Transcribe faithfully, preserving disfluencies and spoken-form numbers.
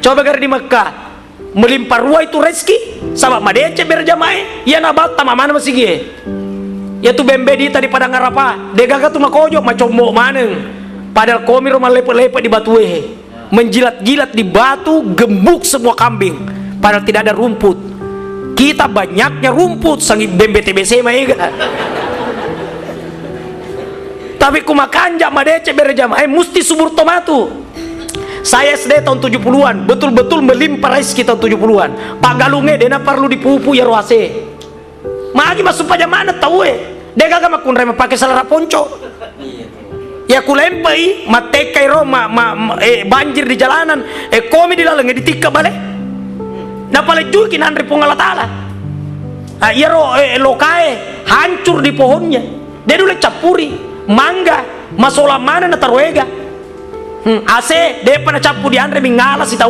Coba gare di Mekkah, melimpa ruai tu rezeki, saba' madeceng berjamaah e, iya nabatta mamana masigie. Iya tu bembe dita di Padang Arafah, degaga tu makojo, macommo maneng. Padahal komiro mallepe-lepe di batue, menjilat-jilat di batu, gemuk semua kambing. Padahal tidak ada rumput. Kita banyaknya rumput, sangi bembe T B C maega. Tapi ku makanja madeceng berjamaah e, musti subur tomatu. Saya S D tahun tujuh puluhan, betul-betul melimpa rezeki tahun tujuh puluhan. Paggalungnge dena perlu dipupu iyaro A C. Magi massumpajang maneng tauwe. Degaga makkunrai mapake selera ponco. Iya kulempai, mattekkai ro, ma, ma, ma, eh, banjir di jalanan, eh, komi di laleng, eh, ditikka bale. Napalejjuki nanre Puang Allah Ta'ala. Ah, iyaro, eh, lokae hancur di pohonnya. De' nulle cappuri, mangga, masolang maneng nataro ega. Hmm, A C, de'pa nacappu dianre, mingala sita